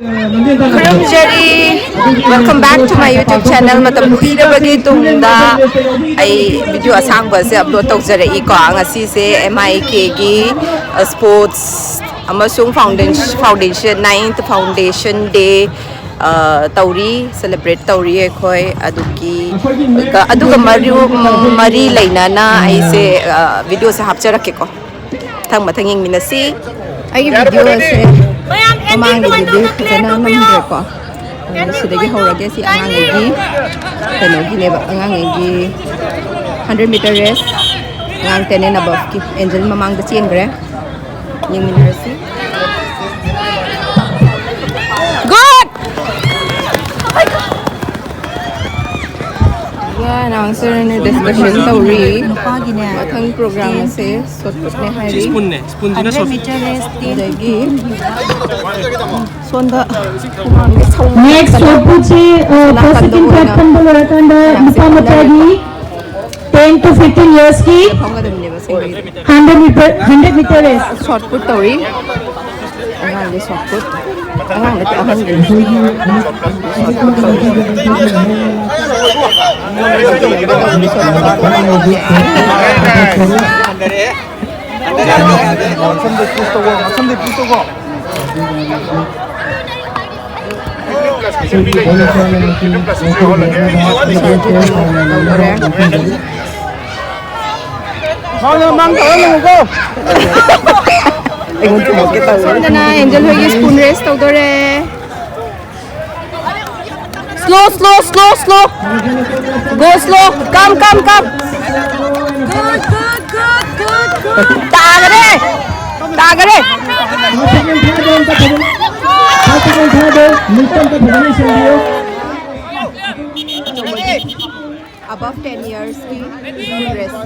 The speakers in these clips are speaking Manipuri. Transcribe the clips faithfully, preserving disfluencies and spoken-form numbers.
ꯈꯨꯔꯨꯝꯖꯔꯤ꯫ Welcome back to my YouTube channel. ꯃꯇꯝ ꯄꯤꯔꯕꯒꯤ ꯇꯨꯡꯗ ꯑꯩ ꯚꯤꯗꯤꯑꯣ ꯑꯁꯥꯡꯕꯁꯦ ꯑꯞꯂꯣꯗ ꯇꯧꯖꯔꯛꯏꯀꯣ꯫ ꯉꯁꯤꯁꯦ ꯑꯦꯝ ꯑꯥꯏ ꯀꯦꯒꯤ ꯁ꯭ꯄꯣꯔꯠꯁ ꯑꯃꯁꯨꯡ ꯐꯥꯎꯟꯗꯦꯁꯟ, ꯐꯥꯎꯟꯗꯦꯁꯟ, ꯅꯥꯏꯟꯠ ꯐꯥꯎꯟꯗꯦꯁꯟ ꯗꯦ ꯇꯧꯔꯤ, ꯁꯦꯂꯦꯕ꯭ꯔꯦꯠ ꯇꯧꯔꯤ ꯑꯩꯈꯣꯏ꯫ ꯑꯗꯨꯒꯤ ꯑꯗꯨꯒ ꯃꯔꯤ, ꯃꯔꯤ ꯂꯩꯅꯅ ꯑꯩꯁꯦ ꯚꯤꯗꯤꯑꯣꯁꯦ ꯍꯥꯞꯆꯔꯛꯀꯦꯀꯣ꯫ ꯃꯊꯪ ꯃꯊꯪ ꯌꯦꯡꯃꯤꯟꯅꯁꯤ꯫ ꯑꯩꯒꯤ ꯚꯤꯗꯤꯑꯣ ꯑꯁꯦ ꯃꯃꯥꯡꯒꯤꯗꯨꯗꯤ ꯐꯖꯅ ꯅꯝꯗ꯭ꯔꯦꯀꯣ꯫ ꯑꯗꯨꯅ ꯁꯤꯗꯒꯤ ꯍꯧꯔꯒꯦ꯫ ꯁꯤ ꯑꯉꯥꯡꯈꯩꯒꯤ ꯀꯩꯅꯣꯒꯤꯅꯦꯕ, ꯑꯉꯥꯡꯈꯩꯒꯤ ꯍꯟꯗ꯭ꯔꯦꯠ ꯃꯤꯇꯔ ꯔꯦꯁ, ꯑꯉꯥꯡ ꯇꯦꯟ ꯑꯦꯟ ꯑꯕꯞꯀꯤ꯫ ꯑꯦꯟꯖꯦꯜ ꯃꯃꯥꯡꯗ ꯆꯦꯟꯈ꯭ꯔꯦ꯫ ꯌꯦꯡꯃꯤꯟꯅꯔꯁꯤ꯫ ꯒꯨꯗ! ꯑꯅꯥꯎꯟꯁꯔꯅ ꯗꯤꯁꯀꯁꯟ ꯇꯧꯔꯤ꯫ ꯅꯨꯄꯥꯒꯤꯅꯦ꯫ ꯃꯊꯪ ꯄ꯭ꯔꯣꯒ꯭ꯔꯥꯝ ꯑꯁꯦ ꯁꯣꯠ ꯄꯨꯠꯅꯦ ꯍꯥꯏꯔꯤ꯫ ꯁ꯭ꯄꯨꯟꯅꯦ, ꯁ꯭ꯄꯨꯟꯁꯤꯅ ꯁꯣꯠ꯫ ꯍꯟꯗ꯭ꯔꯦꯠ ꯃꯤꯇꯔ ꯔꯦꯁ, ꯇꯦꯟ ꯑꯗꯒꯤ ꯁꯣꯝꯗ ꯍꯨꯃꯥꯡꯁꯦ ꯁꯧ-, ꯅꯦꯛꯁ ꯁꯣꯠ ꯄꯨꯠꯁꯦ, ꯑ, ꯁꯣꯝ ꯐꯥꯔꯁ ꯅꯥꯀꯟꯗ ꯁꯦꯀꯦꯟ ꯑꯣꯏꯅ ꯊꯥꯔꯠ ꯐꯝꯕ ꯂꯣꯏꯔꯀꯥꯟꯗ ꯃꯌꯥꯝꯁꯦ ꯅꯨꯄꯥ ꯐꯝꯅꯔꯦ꯫ ꯃꯆꯥꯒꯤ ꯇꯦꯟ to fifteen ꯏꯌꯔꯁꯀꯤ ꯐꯝꯒꯗꯕꯅꯦꯕ ꯑꯁꯦꯡꯕꯒꯤꯗꯤ꯫ Hundred metre, hundred metre race. Shot put ꯇꯧꯔꯤ꯫ ꯑꯉꯥꯡꯒꯤ ꯁꯣꯠ ꯄꯨꯠ꯫ ꯑꯉꯥꯡ ꯅꯠꯇꯦ, ꯑꯍꯟꯒꯤ꯫ ꯁꯣꯠ ꯄꯨꯠ ꯇꯧꯔꯤ꯫ ꯃꯥꯡꯗ ꯃꯥꯡ ꯇꯧꯔ ꯂꯩꯌꯨꯀꯣ꯫ ꯑꯩꯉꯣꯟꯗ ꯊꯣꯝꯃꯛꯀꯦ ꯇꯧꯋꯦ꯫ ꯁꯣꯝꯗꯅ ꯑꯦꯟꯖꯦꯜ ꯍꯣꯏꯒꯤ ꯁ꯭ꯄꯨꯟ ꯔꯦꯁ ꯇꯧꯗꯣꯔꯦ꯫ Slow, slow, slow, slow. Go slow. Come, come, come. Good, good, good, good, good. ꯇꯥꯒꯔꯦ! ꯇꯥꯒꯔꯦ! Above ten yearsꯀꯤ ꯁ꯭ꯄꯨꯟ ꯔꯦꯁ꯫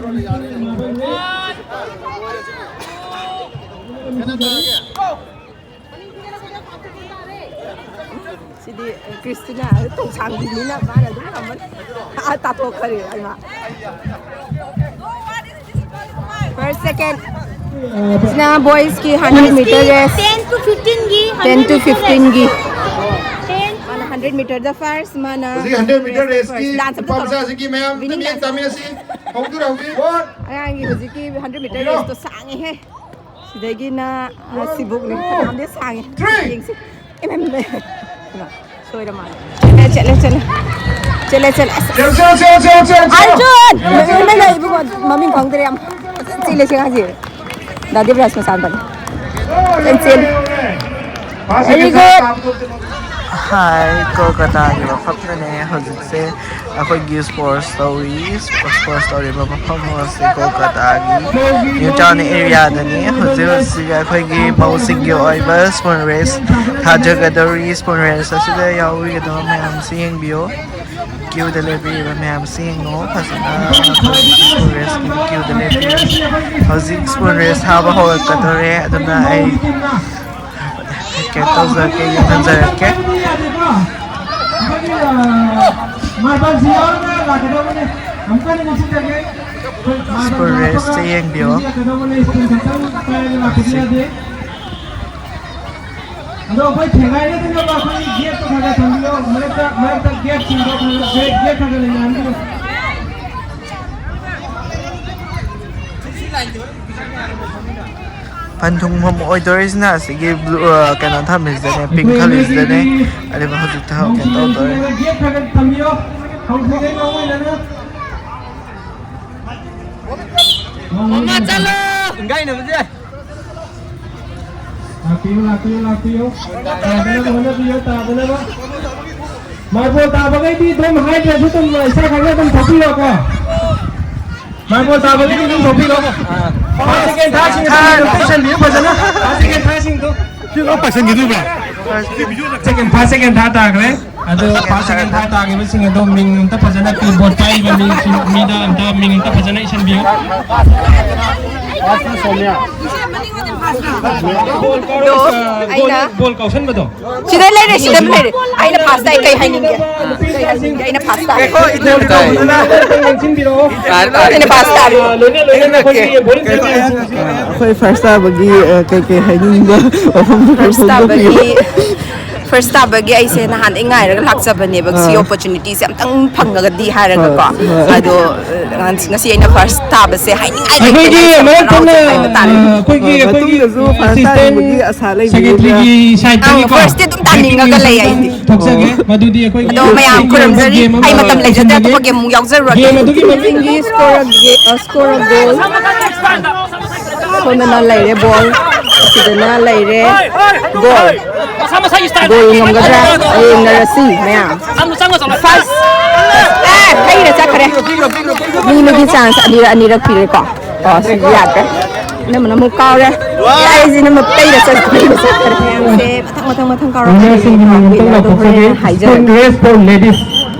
ꯁꯤꯗꯤ ꯀ꯭ꯔꯤꯁꯇꯤꯅꯥ ꯊꯣꯡꯁꯥꯡꯕꯤꯅꯤꯅ ꯃꯥꯅ ꯑꯗꯨꯝ ꯉꯝꯃꯅꯤ꯫ ꯑꯥ, ꯇꯥꯊꯣꯛꯈ꯭ꯔꯦ ꯍꯥꯏꯃ꯫ First, second꯫ ꯁꯤꯅ ꯕꯣꯏꯁꯀꯤ hundred metre race. Ten to fifteenꯒꯤ, ten to fifteenꯒꯤ꯫ ꯍꯟꯗ꯭ꯔꯦꯠ ꯃꯤꯇꯔꯗ ꯐꯥꯔꯁ ꯃꯥꯅ ꯍꯧꯖꯤꯛ ꯍꯟꯗ꯭ꯔꯦꯠ ꯃꯤꯇꯔ ꯔꯦꯁꯀꯤ ꯗꯥꯟꯁ ꯑꯝꯇ ꯅꯨꯄꯥ ꯇꯧ꯫ ꯃꯆꯥꯁꯤꯒꯤ ꯃꯌꯥꯝ ꯑꯝꯇ ꯃꯤꯠꯌꯦꯡ ꯇꯥꯃꯤꯟꯅꯁꯤ꯫ ꯍꯧꯗꯨꯔ ꯍꯧꯗꯤ꯫ ꯑꯉꯥꯡꯒꯤ ꯍꯧꯖꯤꯛꯀꯤ ꯍꯟꯗ꯭ꯔꯦꯠ ꯃꯤꯇꯔ ꯍꯧꯕꯤꯔꯣ꯫ ꯔꯦꯁꯇꯣ ꯁꯥꯡꯉꯦꯍꯦ꯫ ꯁꯤꯗꯒꯤꯅ ꯑ, ꯁꯤꯕꯨꯛꯅꯤ ꯐꯅꯌꯥꯝꯗꯤ ꯁꯥꯡꯉꯦ꯫ ꯊ꯭ꯔꯤ꯫ ꯌꯦꯡꯁꯤ꯫ ꯏꯃꯥ, ꯏꯃꯥ, ꯏꯃꯥ꯫ ꯁꯣꯏꯔ ꯃꯥꯜꯂꯦ꯫ ꯆꯠꯂꯦ, ꯆꯠꯂꯦ, ꯆꯠꯂꯦ꯫ ꯆꯠꯂꯦ, ꯆꯠꯂꯦ꯫ ꯑꯁ꯫ ꯆꯦꯜꯂꯣ, ꯆꯦꯜꯂꯣ, ꯆꯦꯜꯂꯣ, ꯆꯦꯜꯂꯣ, ꯆꯦꯜꯂꯣ, ꯆꯦꯜꯂꯣ꯫ ꯑꯔꯖꯨꯟ! ꯏꯃꯥ, ꯏꯃꯥ, ꯏꯕꯨꯡꯉꯣ, ꯃꯃꯤꯡ ꯈꯪꯗ꯭ꯔꯦ ꯌꯥꯝ꯫ ꯐꯖꯅ ꯆꯦꯜꯂꯦ ꯁꯤ ꯑꯉꯥꯡꯁꯦ꯫ ꯗꯥ ꯗꯦꯕꯔꯥꯖ ꯃꯆꯥꯅꯨꯄꯥꯅꯤ꯫ ꯐꯖꯅ ꯆꯦꯜꯂꯦ꯫ Very good꯫ ꯍꯥꯏ, ꯀꯣꯜꯀꯇꯥꯒꯤ ꯃꯐꯝꯗꯅꯦ ꯍꯧꯖꯤꯛꯁꯦ꯫ ꯑꯩꯈꯣꯏꯒꯤ ꯁ꯭ꯄꯣꯔꯠꯁ ꯇꯧꯔꯤ꯫ ꯁ꯭ꯄꯣꯔꯠꯁ ꯇꯧꯔꯤꯕ ꯃꯐꯝ ꯑꯁꯤ ꯀꯣꯜꯀꯇꯥꯒꯤ ꯅ꯭ꯌꯨ ꯇꯥꯎꯟ ꯑꯦꯔꯤꯌꯥꯗꯅꯤ꯫ ꯍꯧꯖꯤꯛ ꯍꯧꯖꯤꯛ ꯑꯩꯈꯣꯏꯒꯤ ꯃꯧꯁꯤꯡꯒꯤ ꯑꯣꯏꯕ ꯁ꯭ꯄꯨꯟ ꯔꯦꯁ ꯊꯥꯖꯒꯗꯧꯔꯤ꯫ ꯁ꯭ꯄꯨꯟ ꯔꯦꯁ ꯑꯁꯤꯗ ꯌꯥꯎꯕꯤꯒꯗꯕ ꯃꯌꯥꯝꯁꯤ ꯌꯦꯡꯕꯤꯌꯨ꯫ ꯀ꯭ꯌꯨꯗ ꯂꯦꯞꯄꯤꯔꯤꯕ ꯃꯌꯥꯝꯁꯤ ꯌꯦꯡꯉꯨ꯫ ꯐꯖꯅ ꯑꯩꯈꯣꯏꯒꯤ ꯁ꯭ꯄꯨꯟ ꯔꯦꯁꯀꯤ ꯀ꯭ꯌꯨꯗ ꯂꯦꯞꯄꯤꯔꯤ꯫ ꯍꯧꯖꯤꯛ ꯁ꯭ꯄꯨꯟ ꯔꯦꯁ ꯊꯥꯕ ꯍꯧꯔꯛꯀꯗꯧꯔꯦ꯫ ꯑꯗꯨꯅ ꯑꯩ ꯀꯩꯅꯣ ꯇꯧꯖꯔꯛꯀꯦ, ꯌꯦꯡꯍꯟꯖꯔꯛꯀꯦ꯫ ꯁ꯭ꯄꯨꯟ ꯔꯦꯁꯁꯦ ꯌꯦꯡꯕꯤꯌꯣ꯫ ꯑꯗꯣ ꯑꯩꯈꯣꯏ ꯊꯦꯡꯒꯥꯏꯅꯗꯅꯕ ꯑꯩꯈꯣꯏꯒꯤ ꯒꯦꯠꯇꯣ ꯈꯔ ꯈꯔ ꯊꯝꯕꯤꯌꯣ꯫ ꯃꯔꯛꯇ, ꯃꯔꯛꯇ ꯒꯦꯠꯁꯤꯡꯗꯣ ꯈꯔ ꯈꯔ, ꯒꯦꯠ, ꯒꯦꯠ ꯈꯔ ꯈꯔ ꯂꯩꯅꯍꯟꯕꯤꯌꯨ꯫ ꯐꯟ ꯊꯨꯡꯐꯝ ꯑꯣꯏꯗꯣꯔꯤꯁꯤꯅ ꯑꯁꯤꯒꯤ ꯕ꯭ꯂꯨ, ꯑ, ꯀꯩꯅꯣ ꯊꯝꯃꯤꯁꯤꯗꯅꯦ, ꯄꯤꯡ ꯈꯜꯂꯤꯁꯤꯗꯅꯦ꯫ ꯑꯗꯨꯒ ꯍꯧꯖꯤꯛꯇ ꯀꯩꯅꯣ ꯇꯧꯗꯣꯔꯦ꯫ ꯒꯦꯠ ꯈꯔ ꯈꯔ ꯊꯝꯕꯤꯌꯣ꯫ ꯍꯧꯗ꯭ꯔꯤꯉꯩ ꯃꯥꯡꯑꯣꯏꯅꯅ꯫ ꯃꯃꯥ ꯆꯠꯂꯣ! ꯊꯦꯡꯒꯥꯏꯅꯕꯁꯦ꯫ ꯂꯥꯛꯄꯤꯌꯨ, ꯂꯥꯛꯄꯤꯌꯨ, ꯂꯥꯛꯄꯤꯌꯨ꯫ ꯇꯥꯗꯅꯕ ꯍꯣꯠꯅꯕꯤꯌꯨ, ꯇꯥꯗꯅꯕ꯫ ꯃꯥꯔꯕꯣꯜ ꯇꯥꯕꯈꯩꯗꯤ ꯑꯗꯨꯝ ꯍꯥꯏꯗ꯭ꯔꯁꯨ ꯑꯗꯨꯝ ꯏꯁꯥ ꯈꯪꯅ ꯑꯗꯨꯝ ꯊꯣꯛꯄꯤꯔꯣꯀꯣ꯫ ꯃꯥꯔꯕꯣꯜ ꯇꯥꯕꯈꯩꯗꯤ ꯑꯗꯨꯝ ꯊꯣꯛꯄꯤꯔꯣ꯫ ꯐꯥꯔꯁ, ꯁꯦꯀꯦꯟ, ꯊꯥꯔꯠꯁꯤꯡꯗꯣ ꯑꯗꯨꯝ ꯄꯤꯁꯟꯕꯤꯌꯨ ꯐꯖꯅ꯫ ꯐꯥꯔꯁ, ꯁꯦꯀꯦꯟ, ꯊꯥꯔꯠꯁꯤꯡꯗꯣ꯫ ꯁꯤ ꯂꯣꯏ ꯄꯥꯏꯁꯟꯈꯤꯗꯣꯏꯕ꯭ꯔꯥ? ꯁꯦꯀꯦꯟ, ꯐꯥꯔꯁ, ꯁꯦꯀꯦꯟ, ꯊꯥꯔꯠ ꯇꯥꯈ꯭ꯔꯦ꯫ ꯑꯗꯣ ꯐꯥꯔꯁ, ꯁꯦꯀꯦꯟ, ꯊꯥꯔꯠ ꯇꯥꯈꯤꯕꯁꯤꯡ ꯑꯗꯣ ꯃꯤꯡ ꯑꯝꯇ ꯐꯖꯅ ꯄꯤ-, ꯕꯣꯠ ꯄꯥꯏꯔꯤꯕ ꯃꯤꯁꯤꯡ, ꯃꯤꯗ ꯑꯝꯇ ꯃꯤꯡ ꯑꯝꯇ ꯐꯖꯅ ꯏꯁꯤꯟꯕꯤꯌꯨ꯫ ꯕꯣꯜ ꯀꯥꯎꯔ-, ꯑꯗꯣ ꯑ, ꯒꯣꯜ, ꯑꯩꯅ ꯒꯣꯜ ꯀꯥꯎꯁꯟꯕꯗꯣ꯫ ꯁꯤꯗ ꯂꯩꯔꯦ, ꯁꯤꯗ ꯂꯩꯔꯦ꯫ ꯑꯩꯅ ꯐꯥꯔꯁ ꯇꯥꯏ, ꯀꯩ ꯍꯥꯏꯅꯤꯡꯒꯦ? ꯀꯩ ꯍꯥꯏꯅꯤꯡꯒꯦ? ꯑꯩꯅ ꯐꯥꯔꯁ ꯇꯥꯏ꯫ ꯕꯣꯜ ꯀꯥꯎꯁꯟꯕꯗꯣ ꯑꯝꯇꯪ ꯌꯦꯡꯁꯤꯟꯕꯤꯔꯛꯑꯣ꯫ ꯑꯩꯅ ꯐꯥꯔꯁ ꯇꯥꯔꯦ꯫ ꯑ, ꯂꯣꯏꯅ, ꯂꯣꯏꯅ ꯑꯩꯈꯣꯏꯒꯤ ꯚꯣꯂꯨꯟꯇꯤꯌꯔ ꯃꯌꯥꯝꯁꯤꯡ ꯑꯁꯤ ꯑꯩꯈꯣꯏ ꯐꯥꯔꯁ ꯇꯥꯕꯒꯤ, ꯑ, ꯀꯩ ꯀꯩ ꯍꯥꯏꯅꯤꯡꯕ ꯋꯥꯐꯝꯗꯨ ꯈꯔ ꯐꯥꯔꯁ ꯐꯣꯡꯗꯣꯛꯄꯤꯌꯨ꯫ ꯇꯥꯕꯒꯤ ꯐꯥꯔꯁ ꯇꯥꯕꯒꯤ ꯑꯩꯁꯦ ꯅꯍꯥꯟꯗꯩ ꯉꯥꯏꯔꯒ ꯂꯥꯛꯆꯕꯅꯦꯕ, ꯁꯤ ꯑꯥ꯫ ꯑꯣꯄꯣꯔꯆꯨꯅꯤꯇꯤꯁꯦ ꯑꯝꯇꯪ ꯐꯪꯉꯒꯗꯤ ꯍꯥꯏꯔꯒꯀꯣ꯫ ꯍꯣꯏ, ꯍꯣꯏ꯫ ꯑꯗꯣ, ꯑ, ꯉꯁꯤ ꯑꯩꯅ ꯐꯥꯔꯁ ꯇꯥꯕꯁꯦ ꯍꯥꯏꯅꯤꯡꯉꯥꯏ ꯑꯩꯈꯣꯏꯒꯤ ꯂꯩꯇꯅ ꯌꯥꯝ ꯃꯔꯛ ꯊꯠꯅ, ꯍꯔꯥꯎꯖꯩ ꯍꯥꯏꯕ ꯇꯥꯔꯦ꯫ ꯑ, ꯑꯩꯈꯣꯏꯒꯤ, ꯑ, ꯑꯩꯈꯣꯏꯒꯤ ꯃꯇꯨꯡꯗꯁꯨ ꯐꯥꯔꯁ assistant ꯇꯥꯅꯤꯡꯕꯒꯤ ꯑꯁꯥ ꯂꯩꯕꯤꯕ꯭ꯔꯥ? Secretary ꯒꯤ side ꯇꯒꯤ ꯑꯪ, ꯐꯥꯔꯁꯇꯤ ꯑꯗꯨꯝ ꯇꯥꯅꯤꯡꯉꯒ ꯂꯩ ꯑꯩꯗꯤ꯫ ꯊꯣꯛꯆꯒꯦ꯫ ꯃꯗꯨꯗꯤ ꯑꯩꯈꯣꯏꯒꯤ ꯑꯗꯣ ꯃꯌꯥꯝ ꯈꯨꯔꯨꯝꯖꯔꯤ꯫ ꯒꯦꯝ ꯑꯃ ꯑꯩ ꯃꯇꯝ ꯂꯩꯖꯗꯦ, ꯂꯣꯏꯁꯤꯟꯖꯒꯦ꯫ ꯑꯇꯣꯞꯄ ꯒꯦꯝ ꯑꯃꯨꯛ ꯌꯥꯎꯖꯔꯨꯔꯒꯦ꯫ ꯒꯦꯝ ꯑꯗꯨꯒꯤ ꯃꯃꯤꯡꯗꯤ score of the, ꯑ, score of goal꯫ ꯁꯣꯝꯗꯅ ꯂꯩꯔꯦ ꯕꯣꯜ, ꯁꯤꯗꯅ ꯂꯩꯔꯦ ꯒꯣꯜ꯫ ꯒꯣꯜ ꯉꯝꯒꯗ꯭ꯔꯥ? ꯌꯦꯡꯅꯔꯁꯤ ꯃꯌꯥꯝ꯫ ꯐꯥꯔꯁ, ꯑꯦ, ꯀꯩꯅ ꯆꯠꯈ꯭ꯔꯦ꯫ ꯃꯤ ꯑꯃꯒꯤ ꯆꯥꯟꯁ ꯑꯅꯤꯔꯛ ꯑꯅꯤꯔꯛ ꯄꯤꯔꯦꯀꯣ꯫ ꯑꯣ, ꯁꯤꯗꯤ ꯌꯥꯗ꯭ꯔꯦ꯫ ꯏꯅꯝꯃꯅ ꯑꯃꯨꯛ ꯀꯥꯎꯔꯦ꯫ ꯑꯩꯁꯤ ꯏꯅꯝꯃ ꯀꯩꯗ ꯆꯠꯈ꯭ꯔꯦ, ꯀꯩꯗ ꯆꯠꯈ꯭ꯔꯦ꯫ ꯃꯌꯥꯝꯁꯦ ꯃꯊꯪ ꯃꯊꯪ ꯃꯊꯪ ꯀꯥꯎꯔꯛꯀꯅꯤ꯫ ꯋꯤꯟꯅꯔꯁꯤꯡꯒꯤ ꯃꯤꯡ ꯑꯝꯇꯪ ꯍꯣꯔꯦꯟ ꯂꯥꯎꯊꯣꯛꯆꯒꯦ꯫ ꯍꯥꯏꯖꯔꯒꯦ꯫ Squad race for ladies꯫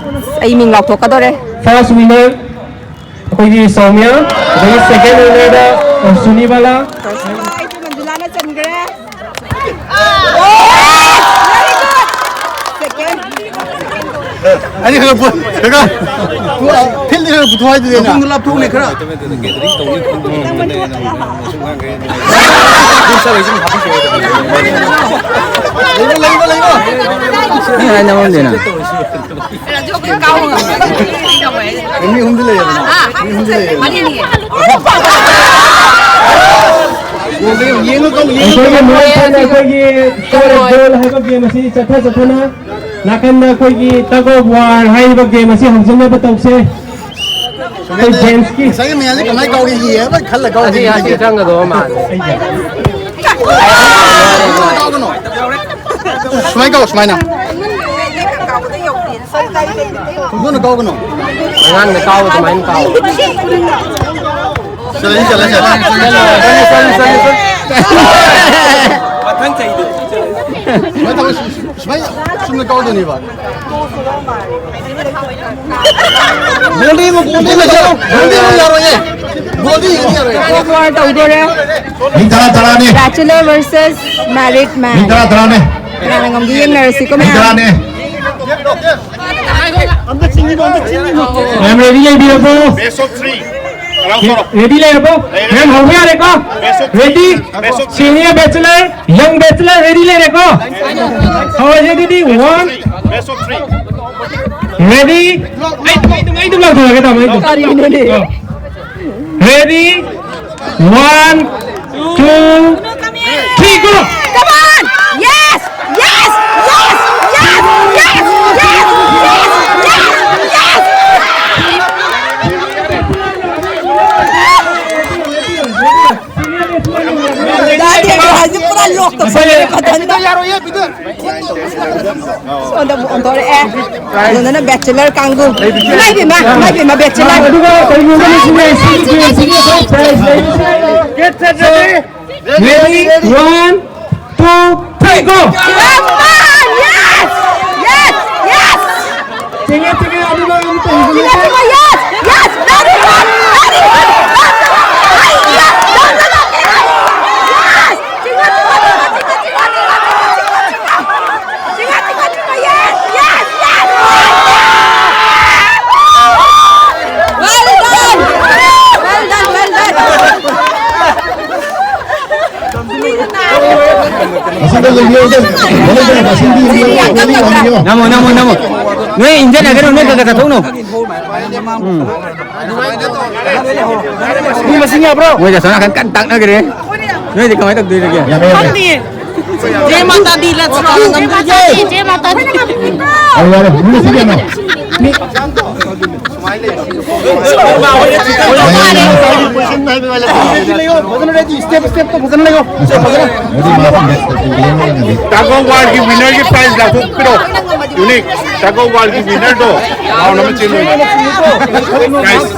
ꯑꯩ ꯃꯤꯡ ꯂꯥꯎꯊꯣꯛꯀꯗꯧꯔꯦ꯫ First winner ꯑꯩꯈꯣꯏꯒꯤ ꯁꯧꯃ꯭ꯌ, ꯑꯗꯒꯤ second winner ꯗ ꯁꯨꯅꯤꯕꯥꯂꯥ꯫ ꯃꯟꯖꯨꯂꯥꯅ ꯆꯟꯈ꯭ꯔꯦ꯫ Second꯫ ꯑꯩ ꯈꯔ ꯄꯨ-, ꯀꯀꯥ, ꯐꯤꯜꯗ ꯈꯔ ꯄꯨꯊꯣꯛ ꯍꯥꯏꯗꯨꯗꯤ ꯑꯩꯅ꯫ ꯃꯈꯣꯡꯗꯣ ꯂꯥꯞꯊꯣꯛꯅꯦ ꯈꯔ꯫ ꯂꯩꯕ, ꯂꯩꯕ, ꯂꯩꯕ꯫ ꯅꯪ ꯍꯥꯏ ꯅꯉꯣꯟꯗꯩꯅ꯫ ꯃꯤ ꯑꯍꯨꯝꯗꯤ ꯂꯩꯌꯦꯕ꯫ ꯃꯤ ꯑꯍꯨꯝꯗꯤ ꯂꯩꯌꯦꯕ꯫ ꯌꯦꯡꯉꯨ, ꯌꯦꯡꯉꯨ, ꯌꯦꯡꯉꯨ꯫ ꯑꯩꯈꯣꯏꯒꯤ ꯃꯔꯛ ꯊꯠꯅ ꯑꯩꯈꯣꯏꯒꯤ Score of Goal ꯍꯥꯏꯕ ꯒꯦꯝ ꯑꯁꯤ ꯆꯠꯊ ꯆꯠꯊꯅ ꯅꯥꯀꯟꯗ ꯑꯩꯈꯣꯏꯒꯤ Tug of War ꯍꯥꯏꯔꯤꯕ ꯒꯦꯝ ꯑꯁꯤ ꯍꯧꯖꯤꯟꯅꯕ ꯇꯧꯁꯦ꯫ ꯑꯩꯈꯣꯏ ꯖꯦꯝꯁꯀꯤ꯫ ꯉꯁꯥꯏꯒꯤ ꯃꯌꯥꯝꯁꯦ ꯀꯃꯥꯏꯅ ꯀꯥꯎꯒꯦ ꯌꯦꯡꯉꯒ ꯈꯜꯂ ꯀꯥꯎꯒꯦ꯫ ꯑꯁꯤ, ꯑꯁꯤ ꯆꯪꯒꯗꯧꯕ ꯃꯥꯜꯂꯦ꯫ ꯀꯥꯎꯒꯅꯣ꯫ ꯁꯨꯃꯥꯏꯅ ꯀꯥꯎ, ꯁꯨꯃꯥꯏꯅ꯫ ꯈꯨꯡꯒꯪꯅ ꯀꯥꯎꯒꯅꯣ꯫ ꯑꯉꯥꯡꯅ ꯀꯥꯎꯕ ꯑꯗꯨꯃꯥꯏꯅ ꯀꯥꯎ꯫ ꯆꯠꯂꯁꯤ, ꯆꯠꯂꯁꯤ, ꯆꯠꯂꯁꯤ꯫ ꯆꯠꯂꯁꯤ, ꯆꯠꯂꯁꯤ, ꯆꯠꯂꯁꯤ꯫ ꯃꯊꯪ ꯆꯍꯤꯗ ꯆꯠꯂꯁꯤ꯫ ꯁꯨꯃꯥꯏꯅ ꯇꯧ, ꯁꯨ-, ꯁꯨ-, ꯁꯨꯃꯥꯏꯅ ꯆꯨꯝꯅ ꯀꯥꯎꯗꯣꯏꯅꯦꯕ꯫ ꯕꯣꯜꯗꯤ ꯑꯃꯨꯛ, ꯕꯣꯜꯗꯤ ꯑꯃꯨꯛ ꯌꯥꯔꯣꯏ-, ꯕꯣꯜꯗꯤ ꯑꯃꯨꯛ ꯌꯥꯔꯣꯏꯌꯦ꯫ ꯕꯣꯜꯗꯤ ꯌꯦꯡꯗꯤ ꯌꯥꯔꯣꯏ꯫ Tug of War ꯇꯧꯗꯣꯔꯦ꯫ ꯃꯤ ꯇꯔꯥ ꯇꯔꯥꯅꯤ꯫ Bachelor versus Married Man꯫ ꯃꯤ ꯇꯔꯥ ꯇꯔꯥꯅꯤ꯫ ꯀꯅꯥꯅ ꯉꯝꯒꯦ ꯌꯦꯡꯅꯔꯁꯤꯀꯣ, ꯃꯤ ꯃꯌꯥꯝ꯫ ꯇꯔꯥꯅꯤ꯫ ꯑꯝꯇ ꯆꯤꯡꯉꯤꯅꯣ, ꯑꯝꯇ ꯆꯤꯡꯉꯤꯅꯣ꯫ ꯃꯌꯥꯝ ready ꯂꯩꯕꯤꯔꯕꯣ? Best of three꯫ ꯔꯦꯗꯤ ꯂꯩꯔꯕꯣ? ꯃꯦꯝ, ꯍꯧꯕ ꯌꯥꯔꯦꯀꯣ? ꯔꯦꯗꯤ? ꯁꯤꯅꯤꯌꯔ ꯕꯦꯆꯂꯔ, ꯌꯪ ꯕꯦꯆꯂꯔ ꯔꯦꯗꯤ ꯂꯩꯔꯦꯀꯣ? ꯍꯧꯔꯁꯦ ꯑꯗꯨꯗꯤ, ꯋꯥꯟ꯫ ꯔꯦꯗꯤ? ꯑꯩ ꯑꯗꯨꯝ, ꯑꯩ ꯑꯗꯨꯝ, ꯑꯩ ꯑꯗꯨꯝ ꯂꯥꯎꯊꯣꯔꯛꯑꯒꯦ, ꯇꯥꯃꯣ, ꯑꯩ ꯑꯗꯨꯝ꯫ ꯀꯔꯤꯅꯣꯅꯦ? Ready? One, two, three, GO! Come on! Yes! Yes! Yes! ꯁꯣꯝꯗ ꯑꯃꯨꯛ ꯑꯣꯟꯊꯣꯔꯛꯑꯦ꯫ ꯑꯗꯨꯗꯅ ꯕꯦꯆꯦꯂꯔ ꯀꯥꯡꯕꯨ꯫ ꯏꯃꯥꯏ ꯄꯦꯝꯃ, ꯏꯃꯥꯏ ꯄꯦꯝꯃ, ꯕꯦꯆꯦꯂꯔ꯫ ꯑꯗꯨꯒ ꯀꯩꯅꯣꯝꯗ ꯅꯤꯡꯁꯤꯡꯉꯦ, ꯁꯤꯒꯤ ꯒꯦꯝꯁꯤꯒꯤ ꯑꯩꯈꯣꯏ ꯄ꯭ꯔꯥꯏꯖ ꯂꯩꯕꯁꯦ꯫ Ready? One, two, three, go! Yes! Yes! Yes! ꯆꯤꯡꯉꯦ, ꯆꯤꯡꯉꯦ, ꯑꯗꯨꯒ ꯑꯃꯨꯛ ꯇꯧꯁꯤꯜꯂꯦ꯫ Yes! Yes! Very good! Very good! Yes! Well done! Well done, well done! ꯑꯁꯤꯗ ꯂꯩꯕꯤꯌꯣ, ꯑꯁꯤꯗ ꯂꯩꯕꯤꯌꯣ, ꯑꯁꯤꯗ ꯂꯩꯕꯤꯌꯣ꯫ ꯅꯃꯣ, ꯅꯃꯣ, ꯅꯃꯣ꯫ ꯅꯣꯏ ꯏꯟꯖꯟꯅꯒꯅꯨ, ꯅꯣꯏ ꯈꯔ ꯈꯔ ꯆꯠꯊꯣꯛꯅꯧ꯫ ꯎꯝ꯫ ꯃꯤ ꯃꯁꯤꯡ ꯌꯥꯕ꯭ꯔꯣ? ꯃꯣꯏꯗ ꯑꯁꯣꯝ ꯅꯥꯀꯟ ꯀꯟꯅ ꯇꯥꯛꯅꯈ꯭ꯔꯦ꯫ ꯅꯣꯏꯗꯤ ꯀꯃꯥꯏꯅ ꯇꯧꯗꯣꯏꯔꯤꯒꯦ? ꯌꯥꯔꯦ, ꯌꯥꯔꯦ꯫ ꯈꯪꯗꯤꯌꯦ꯫ ꯖꯦ ꯃꯥꯇꯥ ꯗꯤ, ꯂꯠꯁ ꯔꯥꯎꯟ ꯉꯝꯗꯣꯏꯁꯦ꯫ ꯖꯦ ꯃꯥꯇꯥ ꯗꯤ꯫ ꯑꯧ, ꯌꯥꯔꯦ, ꯃꯤ ꯁꯤ ꯀꯩꯅꯣ? ꯃꯤ ꯐꯖꯅ ꯂꯩꯌꯣ, ꯐꯖꯅ ꯔꯦꯗꯤ, ꯁ꯭ꯇꯦꯞ, ꯁ꯭ꯇꯦꯞꯇꯣ ꯐꯖꯅ ꯂꯩꯌꯣ꯫ ꯁꯦ, ꯐꯖꯅ꯫ ꯇꯒ ꯑꯣꯐ ꯋꯥꯔꯒꯤ ꯋꯤꯅꯔꯒꯤ ꯄ꯭ꯔꯥꯏꯖ ꯂꯥꯎꯊꯣꯛꯄꯤꯔꯣ꯫ ꯌꯨꯅꯤꯛ, ꯇꯒ ꯑꯣꯐ ꯋꯥꯔꯒꯤ ꯋꯤꯅꯔꯗꯣ ꯔꯥꯎꯟ ꯑꯃ ꯆꯦꯜꯂꯣꯏꯕ꯫ ꯒꯥꯏꯁ꯫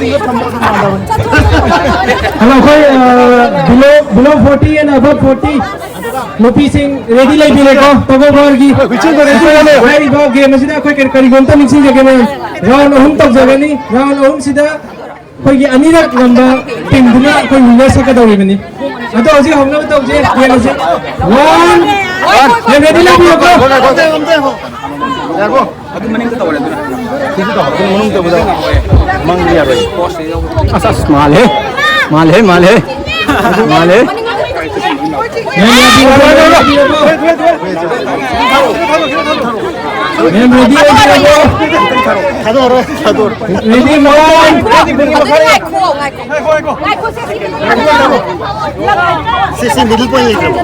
ꯍꯜꯂꯣ, ꯑꯩꯈꯣꯏ, ꯑ, below, below forty and above forty ꯅꯨꯄꯤꯁꯤꯡ ꯔꯦꯗꯤ ꯂꯩꯕꯤꯔꯦꯀꯣ, ꯇꯒ ꯑꯣꯐ ꯋꯥꯔꯒꯤ꯫ ꯍꯥꯏꯔꯤꯕ ꯒꯦꯝ ꯑꯁꯤꯗ ꯑꯩꯈꯣꯏ ꯀꯔꯤ-, ꯀꯔꯤꯒꯨꯝꯕ ꯑꯝꯇ ꯅꯤꯡꯁꯤꯡꯖꯒꯦ, ꯃꯦꯝ꯫ ꯔꯥꯎꯟ ꯑꯍꯨꯝ ꯇꯧꯖꯒꯅꯤ꯫ ꯔꯥꯎꯟ ꯑꯍꯨꯝꯁꯤꯗ ꯑꯩꯈꯣꯏꯒꯤ ꯑꯅꯤꯔꯛ ꯉꯝꯕ ꯇꯤꯝꯗꯨꯅ ꯑꯩꯈꯣꯏ ꯋꯤꯟꯅꯔ ꯁꯛꯀꯗꯧꯔꯤꯕꯅꯤ꯫ ꯑꯗꯣ ꯍꯧꯖꯤꯛ ꯍꯧꯅꯕ ꯇꯧꯁꯦ, ꯌꯦꯡꯉꯁꯤ꯫ ꯋꯥꯟ, ꯌꯥꯝ ꯔꯦꯗꯤ ꯂꯩꯕꯤꯔꯣꯀꯣ꯫ ꯑꯗꯨ ꯃꯅꯤꯡꯗ ꯇꯧꯔꯦ ꯑꯗꯨꯅ꯫ ꯁꯤꯁꯨ ꯇꯧ, ꯑꯗꯨ ꯃꯅꯨꯡ ꯇꯧꯕꯗ꯫ ꯃꯪꯗꯤ ꯌꯥꯔꯣꯏ꯫ ꯑꯁ, ꯑꯁ, ꯃꯥꯜꯂꯦ꯫ ꯃꯥꯜꯂꯦ, ꯃꯥꯜꯂꯦ꯫ ꯃꯥꯜꯂꯦ꯫ ꯃꯦꯝ, ꯔꯦꯗꯤ ꯑꯣꯏꯕꯤꯔꯕꯣ? ꯊꯥꯗꯣꯛꯑꯔꯣꯏ, ꯊꯥꯗꯣꯛꯑꯔꯣꯏ꯫ Ready, one. ꯉꯥꯏꯈꯣ, ꯉꯥꯏꯈꯣ꯫ ꯉꯥꯏꯈꯣ, ꯉꯥꯏꯈꯣ꯫ ꯉꯥꯏꯈꯣ, ꯁꯦ, ꯁꯦ, ꯁꯦ꯫ ꯁꯤ, ꯁꯤ, ꯃꯤꯗꯜ ꯄꯣꯏꯟ ꯂꯩꯇ꯭ꯔꯕꯣ?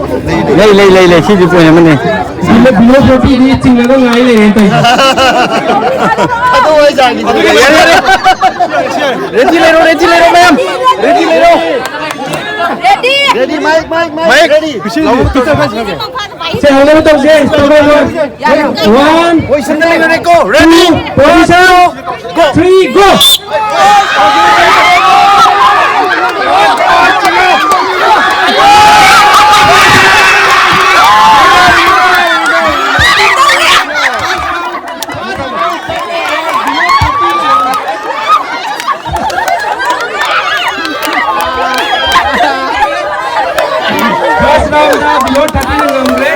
ꯂꯩ, ꯂꯩ, ꯂꯩ, ꯂꯩ꯫ ꯁꯤꯗꯤ ꯄꯣꯏꯟ ꯑꯃꯅꯤ꯫ ꯕꯤꯂꯣ, ꯕꯤꯂꯣ ꯐꯣꯔꯇꯤꯗꯤ ꯆꯤꯡꯉꯒ ꯉꯥꯏ ꯂꯩꯔꯦ ꯇꯧꯔꯤꯁꯦ꯫ ꯑꯗꯨ ꯑꯣꯏ ꯖꯥꯠꯅꯤ꯫ ꯌꯥꯔꯦ, ꯌꯥꯔꯦ꯫ ꯔꯦꯗꯤ ꯂꯩꯔꯣ, ꯔꯦꯗꯤ ꯂꯩꯔꯣ, ꯃꯌꯥꯝ꯫ ꯔꯦꯗꯤ ꯂꯩꯔꯣ꯫ Ready. Ready, mic, mic, mic, mic. Ready. ꯁꯦ, ꯍꯧꯅꯕ ꯇꯧꯁꯦ꯫ ꯁꯦ, ꯍꯧꯅꯕ ꯇꯧꯁꯦ꯫ ꯋꯥꯟ, ꯍꯣꯏ, ꯁꯤꯗ ꯂꯩꯅꯔꯦꯀꯣ꯫ Ready. Two, position. Three, go! First round ꯗ below thirty ꯅ ꯉꯝꯈ꯭ꯔꯦ꯫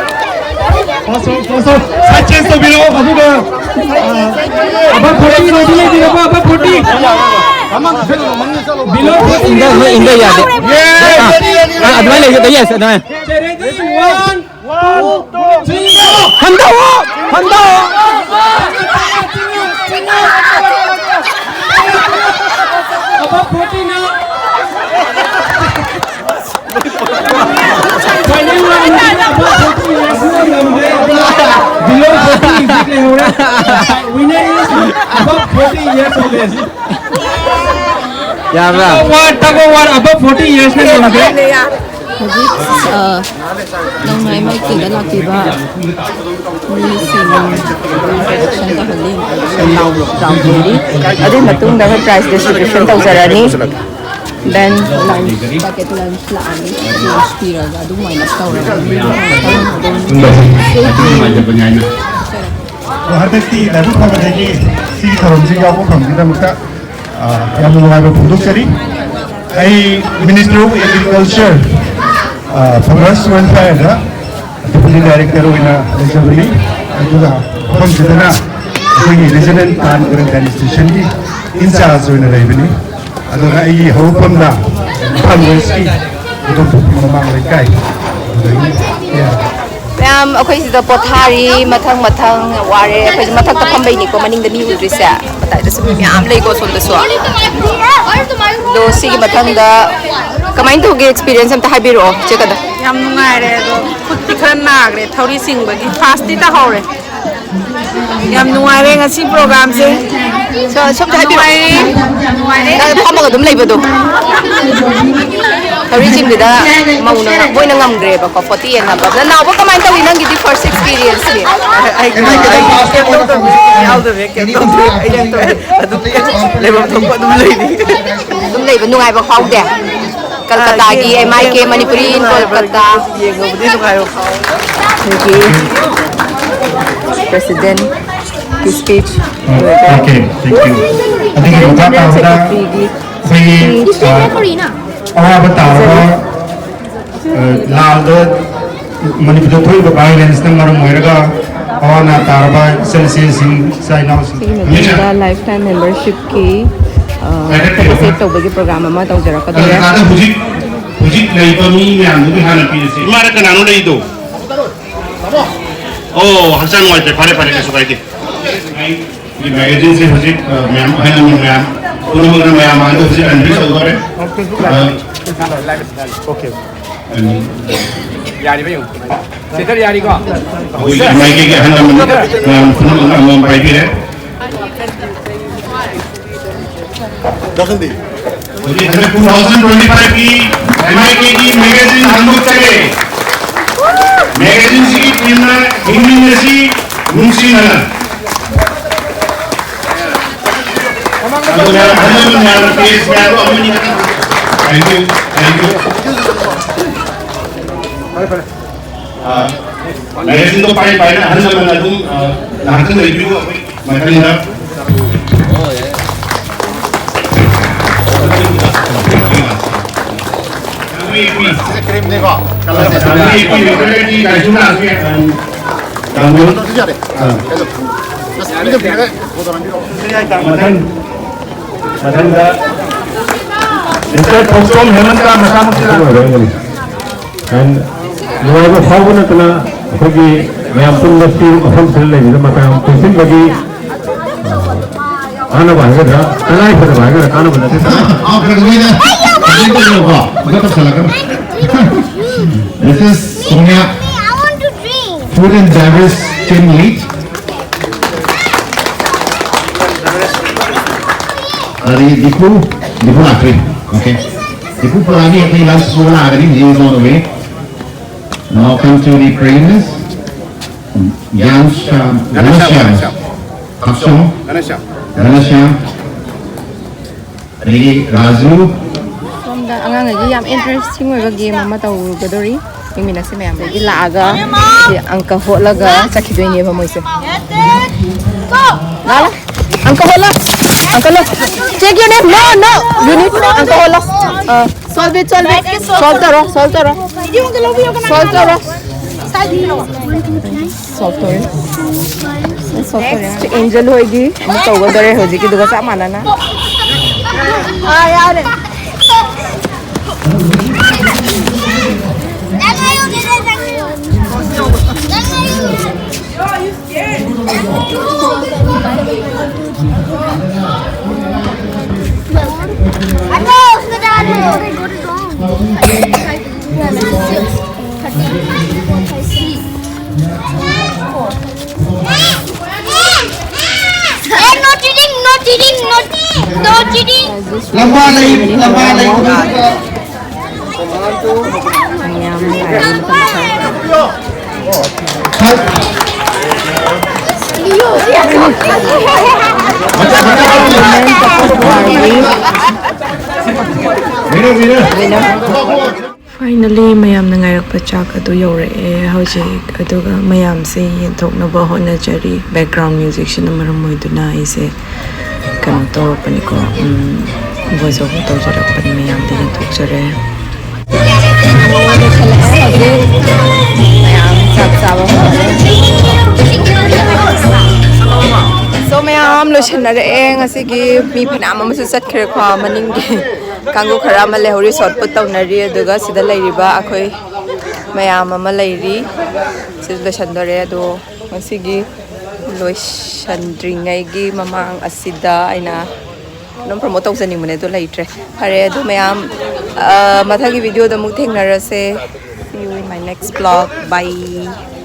First round, first round. Side change ꯇꯧꯕꯤꯔꯣ꯫ ꯑꯗꯨꯒ, ꯑ, above forty ꯂꯩꯕꯤꯔꯕ? Above forty꯫ Below forty꯫ ꯏꯟꯗ, ꯏꯟꯗ ꯌꯥꯗꯦ꯫ ꯑꯥ, ꯑꯥ, ꯑꯗꯨꯃꯥꯏꯅ ꯂꯩꯒꯗ, yes, ꯑꯗꯨꯃꯥꯏꯅ꯫ Ready, one, two, three, go! ꯍꯟꯊꯧꯑꯣ! ꯍꯟꯊꯧꯑꯣ! Above forty ꯅ꯫ Final round ꯗ above forty years ꯅ ꯉꯝꯈ꯭ꯔꯦ꯫ Below forty ꯍꯧꯖꯤꯛ ꯂꯩꯍꯧꯔꯦ꯫ Winner is above forty years of age꯫ ꯌꯥꯕ꯭ꯔꯥ? Tug of war, tug of war, above forty years ꯅ ꯉꯝꯈ꯭ꯔꯦ꯫ ꯍꯧꯖꯤꯛ, ꯑ, ꯅꯧꯅ ꯃꯥꯏꯀꯩꯗ ꯂꯥꯛꯄꯤꯕ ꯃꯤꯁꯤꯡ introduction ꯇꯧꯍꯜꯂꯤ, introduction ꯂꯥꯎ-, ꯂꯥꯎꯗꯣꯔꯤ꯫ ꯑꯗꯨꯒꯤ ꯃꯇꯨꯡꯗ ꯑꯩꯈꯣꯏ prize distribution ꯇꯧꯖꯔꯅꯤ꯫ Then lunch, bucket lunch ꯂꯥꯛꯑꯅꯤ꯫ Lunch ꯄꯤꯔꯒ ꯑꯗꯨꯃꯥꯏꯅ ꯇꯧꯔꯒ ꯑꯗꯣ ꯍꯟꯗꯛꯇꯤ ꯂꯥꯏꯕꯛ ꯐꯕꯗꯒꯤ ꯁꯤꯒꯤ ꯊꯧꯔꯝꯁꯤ ꯌꯥꯎꯕ ꯐꯪꯕꯒꯤꯗꯃꯛꯇ, ꯑ, ꯌꯥꯝꯅ ꯅꯨꯡꯉꯥꯏꯕ ꯐꯣꯡꯗꯣꯛꯆꯔꯤ꯫ ꯑꯩ Ministry of Agriculture, ꯑ, Farmers Welfare ꯗ Deputy Director ꯑꯣꯏꯅ ꯂꯩꯖꯕꯅꯤ꯫ ꯑꯗꯨꯒ ꯃꯐꯝꯁꯤꯗꯅ ꯑꯩꯈꯣꯏꯒꯤ Regional Plant Organization ꯒꯤ ꯏꯟꯆꯥꯔꯖ ꯑꯣꯏꯅ ꯂꯩꯕꯅꯤ꯫ ꯑꯗꯨꯒ ꯑꯩꯒꯤ ꯍꯧꯔꯛꯐꯝꯅ ꯏꯝꯐꯥꯜ ꯋꯦꯁꯀꯤ ꯎꯗꯣꯝꯄꯣꯛꯄꯤ ꯃꯃꯥꯡ ꯂꯩꯀꯥꯏ꯫ ꯑꯗꯨꯗꯒꯤ ꯃꯌꯥꯝ ꯑꯩꯈꯣꯏ ꯁꯤꯗ ꯄꯣꯊꯥꯔꯤ꯫ ꯃꯊꯪ ꯃꯊꯪ ꯋꯥꯔꯦ꯫ ꯑꯩꯈꯣꯏꯁꯦ ꯃꯊꯛꯇ ꯐꯝꯕꯩꯅꯤꯀꯣ ꯃꯅꯤꯡꯗ ꯃꯤ ꯎꯗ꯭ꯔꯤꯁꯦ꯫ ꯃꯇꯥꯏꯗꯁꯨ ꯃꯤ ꯃꯌꯥꯝ ꯂꯩꯀꯣ ꯁꯣꯝꯗꯁꯨ꯫ ꯑꯗꯣ ꯁꯤꯒꯤ ꯃꯊꯪꯗ ꯀꯃꯥꯏꯅ ꯇꯧꯒꯦ ꯑꯦꯛꯁꯄꯤꯔꯤꯌꯦꯟꯁ ꯑꯝꯇ ꯍꯥꯏꯕꯤꯔꯛꯑꯣ ꯆꯦ ꯀꯗ꯫ ꯌꯥꯝ ꯅꯨꯡꯉꯥꯏꯔꯦ꯫ ꯑꯗꯣ ꯈꯨꯠꯇꯤ ꯈꯔ ꯅꯥꯈ꯭ꯔꯦ, ꯊꯧꯔꯤ ꯆꯤꯡꯕꯒꯤ ꯐꯥꯁꯇꯤ ꯇꯥꯍꯧꯔꯦ꯫ ꯌꯥꯝ ꯅꯨꯡꯉꯥꯏꯔꯦ ꯉꯁꯤ ꯄ꯭ꯔꯣꯒ꯭ꯔꯥꯝꯁꯦ꯫ ꯁꯣ- ꯁꯣꯝꯗ ꯍꯥꯏꯕꯤꯔꯛꯑꯣ꯫ ꯅꯨꯡꯉꯥꯏꯔꯦ꯫ ꯌꯥꯝ ꯅꯨꯡꯉꯥꯏꯔꯦ꯫ ꯅꯪ ꯐꯝꯃꯒ ꯑꯗꯨꯝ ꯂꯩꯕꯗꯣ꯫ ꯊꯧꯔꯤ ꯆꯤꯡꯕꯗ ꯃꯧꯅ ꯃꯣꯏꯅ ꯉꯝꯈ꯭ꯔꯦꯕꯀꯣ, ꯐꯣꯔꯇꯤ ꯑꯦꯟ ꯍꯥꯞꯄ꯫ ꯅꯅꯥꯎꯕ ꯀꯃꯥꯏꯅ ꯇꯧꯋꯤ ꯅꯪꯒꯤꯗꯤ ꯐꯥꯔꯁ ꯑꯦꯛꯁꯄꯤꯔꯤꯌꯦꯟꯁ ꯁꯤꯗꯤ? ꯑꯩ ꯀꯩꯅꯣ ꯇꯧꯗꯦ, ꯌꯥꯎꯗꯕ ꯀꯩꯝ ꯇꯧꯗꯦ꯫ ꯑꯩ ꯀꯩꯝ ꯇꯧꯗꯦ꯫ ꯑꯗꯨꯝ ꯂꯩꯐꯝ ꯊꯣꯛꯄ ꯑꯗꯨꯝ ꯂꯩꯔꯤ꯫ ꯑꯗꯨꯝ ꯂꯩꯕ ꯅꯨꯡꯉꯥꯏꯕ ꯐꯥꯎꯗꯦ? ꯀꯜꯀꯇꯥꯒꯤ ꯑꯦꯝ ꯑꯥꯏ ꯀꯦ ꯃꯅꯤꯄꯨꯔꯤ ꯏꯟ ꯀꯣꯜꯀꯇꯥ꯫ ꯌꯦꯡꯕꯕꯨꯗꯤ ꯅꯨꯡꯉꯥꯏꯕ ꯐꯥꯎꯋꯦ꯫ ꯑꯩꯈꯣꯏꯒꯤ ꯄ꯭ꯔꯦꯁꯤꯗꯦꯟ ꯒꯤ ꯁ꯭ꯄꯤꯆ꯫ Okay, thank you. ꯑꯗꯨꯒꯤ ꯃꯈꯥ ꯇꯥꯕꯗ ꯑꯩꯈꯣꯏꯒꯤ ꯑ, ꯑꯋꯥꯕ ꯇꯥꯔꯕ, ꯑ, ꯂꯥꯜꯗ ꯃꯅꯤꯄꯨꯔꯗ ꯊꯣꯛꯏꯕ ꯚꯥꯏꯑꯣꯂꯦꯟꯁꯅ ꯃꯔꯝ ꯑꯣꯏꯔꯒ ꯑꯋꯥ ꯑꯅꯥ ꯇꯥꯔꯕ ꯏꯆꯜ ꯏꯆꯦꯁꯤꯡ, ꯏꯆꯥ ꯏꯅꯥꯎꯁꯤꯡ, ꯁꯤꯒꯤ ꯃꯇꯨꯡꯗ ꯂꯥꯏꯐ ꯇꯥꯏꯝ ꯃꯦꯝꯕꯔꯁꯤꯞꯀꯤ ꯁꯦꯠ ꯇꯧꯕꯒꯤ ꯄ꯭ꯔꯣꯒ꯭ꯔꯥꯝ ꯑꯃ ꯇꯧꯖꯔꯛꯀꯗꯧꯔꯦ꯫ ꯀꯜꯀꯇꯥꯗ ꯍꯧꯖꯤꯛ ꯍꯧꯖꯤꯛ ꯂꯩꯕ ꯃꯤ ꯃꯌꯥꯝꯗꯨꯒꯤ ꯍꯥꯟꯅ ꯄꯤꯔꯁꯤ꯫ ꯏꯃꯥꯅ ꯀꯅꯥꯅꯣ ꯂꯩꯗꯣ? ꯑꯣ, ꯍꯛꯆꯥꯡ ꯅꯨꯡꯉꯥꯏꯇ꯭ꯔꯦ꯫ ꯐꯔꯦ, ꯐꯔꯦ, ꯀꯩꯁꯨ ꯀꯥꯏꯗꯦ꯫ ꯑꯩꯒꯤ ꯃꯦꯒꯥꯖꯤꯟꯁꯦ ꯍꯧꯖꯤꯛ, ꯑ, ꯃꯌꯥꯝ, ꯑꯍꯜ ꯂꯃꯟ ꯃꯌꯥꯝ ꯄꯨꯝꯅꯃꯛꯅ ꯃꯌꯥꯝ ꯃꯥꯡꯗ ꯍꯧꯖꯤꯛ unveil ꯇꯧꯗꯣꯔꯦ꯫ ꯑ, Okay. ꯑꯅꯤ꯫ ꯌꯥꯔꯤꯕ ꯌꯦꯡꯉꯨ꯫ ꯁꯦꯟꯇꯔ ꯌꯥꯔꯤꯀꯣ? ꯑꯩꯈꯣꯏꯒꯤ ꯑꯦꯝ ꯑꯥꯏ ꯀꯦꯒꯤ ꯑꯍꯜ ꯂꯃꯟ ꯃꯌꯥꯝ ꯄꯨꯝꯅꯃꯛꯅ ꯑꯃꯃꯝ ꯄꯥꯏꯕꯤꯔꯦ꯫ ꯍꯧꯖꯤꯛ ꯍꯟꯗꯛ two thousand twenty five ꯀꯤ ꯑꯦꯝ ꯑꯥꯏ ꯀꯦꯒꯤ ꯃꯦꯒꯥꯖꯤꯟ ꯍꯥꯡꯗꯣꯛꯆꯔꯦ꯫ ꯃꯦꯒꯥꯖꯤꯟꯁꯤꯒꯤ ꯊꯤꯝꯅ ꯍꯤꯡꯃꯤꯟꯅꯁꯤ ꯅꯨꯡꯁꯤꯅꯅ꯫ ꯑꯗꯨꯅ ꯑꯍꯜ ꯂꯃꯟ ꯃꯌꯥꯝꯅ ꯄꯦꯖ ꯃꯌꯥꯝꯗꯣ ꯑꯃꯅꯤ ꯈꯛꯇꯪ꯫ Thank you, thank you. ꯑ, ꯃꯦꯒꯥꯖꯤꯟꯗꯣ ꯄꯥꯏ ꯄꯥꯏꯅ ꯑꯍꯜ ꯂꯃꯟ ꯑꯗꯨꯝ, ꯑ, ꯉꯥꯏꯍꯥꯛꯇꯪ ꯂꯩꯕꯤꯌꯨ꯫ ꯑꯩꯈꯣꯏ ꯃꯊꯪꯗ ꯃꯊꯪ ꯃꯊꯪꯗ ꯃꯤꯁꯇꯔ ꯊꯣꯡꯆꯣꯝ ꯍꯦꯃꯟꯇ ꯃꯁꯥꯃꯛꯁꯤꯅ ꯑꯣꯏꯔꯣꯏ꯫ And ꯅꯨꯡꯉꯥꯏꯕ ꯐꯥꯎꯕ ꯅꯠꯇꯅ ꯑꯩꯈꯣꯏꯒꯤ ꯃꯌꯥꯝ ꯄꯨꯟꯕ ꯁꯤ ꯃꯐꯝꯁꯤꯗ ꯂꯩꯕꯗ ꯃꯇꯝ ꯄꯨꯟꯁꯤꯟꯕꯒꯤ ꯀꯥꯟꯅꯕ ꯍꯥꯏꯒꯗ꯭ꯔꯥ, ꯇꯉꯥꯏ ꯐꯗꯕ ꯍꯥꯏꯒꯗ꯭ꯥ, ꯀꯥꯟꯅꯕ ꯅꯠꯇꯦ꯫ ꯑꯥ, ꯈꯔ ꯈꯔ ꯅꯣꯏꯅ ꯍꯧꯖꯤꯛ ꯇꯧꯔꯣꯀꯣ, ꯑꯃꯨꯛꯀ ꯇꯧꯁꯜꯂꯛꯀꯅꯨ꯫ This is Sonia, food and beverage team lead. ꯑꯗꯒꯤ ꯗꯤꯄꯨ, ꯗꯤꯄꯨ ꯂꯥꯛꯇ꯭ꯔꯤ꯫ Okay. ꯗꯤꯄꯨ ꯄꯨꯔꯛꯑꯅꯤ, ꯑꯩꯈꯣꯏ lunch ꯄꯨꯔ ꯂꯥꯛꯑꯒꯅꯤ, he is on the way. Now come to the preliminaries. ꯒ꯭ꯌꯥꯟ ꯁ꯭ꯌꯥꯝ, ꯘꯅꯁ꯭ꯌꯥꯝ, ꯘꯅꯁ꯭ꯌꯥꯝ꯫ ꯘꯅꯁ꯭ꯌꯥꯝ꯫ ꯒ꯭ꯌꯥꯟ ꯁ꯭ꯌꯥꯝ꯫ ꯘꯅꯁ꯭ꯌꯥꯝ꯫ ꯘꯅꯁ꯭ꯌꯥꯝ꯫ ꯑꯗꯒꯤ ꯔꯥꯖꯨ꯫ ꯁꯣꯝꯗ ꯑꯉꯥꯡꯈꯩꯒꯤ ꯌꯥꯝ interesting ꯑꯣꯏꯕ game ꯑꯃ ꯇꯧꯒꯗꯧꯔꯤ꯫ ꯌꯦꯡꯃꯤꯟꯅꯁꯤ ꯃꯌꯥꯝ꯫ ꯑꯗꯒꯤ ꯂꯥꯛꯑꯒ ꯁꯤ ꯑꯪꯀ ꯍꯣꯠꯂꯒ ꯆꯠꯈꯤꯗꯣꯏꯅꯦꯕ ꯃꯣꯏꯁꯦ꯫ ꯂꯥꯛꯑꯣ꯫ ꯑꯪꯀ ꯍꯣꯠꯂꯣ꯫ ꯑꯪꯀ ꯍꯣꯠꯂꯣ꯫ Check your name. No, no. You need to ꯑꯪꯀ ꯍꯣꯠꯂꯣ꯫ ꯑ, solve it, solve it. Solve ꯇꯧꯔꯣ, solve ꯇꯧꯔꯣ꯫ Solve ꯇꯧꯔꯣ꯫ Solve ꯇꯧꯔꯦ꯫ Solve ꯇꯧꯔꯦ꯫ Next, Angel ꯍꯣꯏꯒꯤ ꯑꯃꯨꯛ ꯇꯧꯒꯗꯧꯔꯦ ꯍꯧꯖꯤꯛꯀꯤꯗꯨꯒ ꯆꯞ ꯃꯥꯟꯅꯅ꯫ ꯑꯥ, ꯌꯥꯔꯦ꯫ Hey, no cheating, no cheating, no, no cheating. ꯂꯝꯕꯥ ꯂꯩ, ꯂꯝꯕꯥ ꯂꯩ꯫ ꯃꯌꯥꯝ ꯂꯥꯛꯑꯦ꯫ Winner, winner. Finally, ꯃꯌꯥꯝꯅ ꯉꯥꯏꯔꯛꯄ ꯆꯥꯛ ꯑꯗꯨ ꯌꯧꯔꯛꯑꯦ ꯍꯧꯖꯤꯛ꯫ ꯑꯗꯨꯒ ꯃꯌꯥꯝꯁꯦ ꯌꯦꯟꯊꯣꯛꯅꯕ ꯍꯣꯠꯅꯖꯔꯤ꯫ Background musicꯁꯤꯅ ꯃꯔꯝ ꯑꯣꯏꯗꯨꯅ ꯑꯩꯁꯦ ꯀꯩꯅꯣ ꯇꯧꯔꯛꯄꯅꯤꯀꯣ, ꯎꯝ, voice over ꯇꯧꯖꯔꯛꯄꯅꯤ, ꯃꯌꯥꯝꯗ ꯌꯦꯟꯊꯣꯛꯆꯔꯦ꯫ ꯃꯌꯥꯝ ꯆꯥꯛ ꯆꯥꯕ ꯍꯧꯔꯦ꯫ So, ꯃꯌꯥꯝ ꯂꯣꯏꯁꯟꯅꯔꯛꯑꯦ ꯉꯁꯤꯒꯤ꯫ ꯃꯤ ꯐꯅꯌꯥꯝ ꯑꯃꯁꯨ ꯆꯠꯈ꯭ꯔꯦꯀꯣ꯫ ꯃꯅꯤꯡꯒꯤ ꯀꯥꯡꯕꯨ ꯈꯔ ꯑꯃ ꯂꯩꯍꯧꯔꯤ, ꯁꯣꯠ ꯄꯨꯠ ꯇꯧꯅꯔꯤ꯫ ꯑꯗꯨꯒ ꯁꯤꯗ ꯂꯩꯔꯤꯕ ꯑꯩꯈꯣꯏ ꯃꯌꯥꯝ ꯑꯃ ꯂꯩꯔꯤ꯫ ꯁꯤꯗ ꯂꯣꯏꯁꯟꯗꯣꯔꯦ꯫ ꯑꯗꯣ ꯉꯁꯤꯒꯤ ꯂꯣꯏꯁꯟꯗ꯭ꯔꯤꯉꯩꯒꯤ ꯃꯃꯥꯡ ꯑꯁꯤꯗ ꯑꯩꯅ ꯑꯗꯨꯝ ꯄ꯭ꯔꯣꯃꯣꯠ ꯇꯧꯖꯅꯤꯡꯕꯅꯦ, ꯑꯗꯣ ꯂꯩꯇ꯭ꯔꯦ꯫ ꯐꯔꯦ, ꯑꯗꯨ ꯃꯌꯥꯝ, ꯑ, ꯃꯊꯪꯒꯤ ꯚꯤꯗꯤꯑꯣꯗ ꯑꯃꯨꯛ ꯊꯦꯡꯅꯔꯁꯦ꯫ See you in my next vlog. Bye.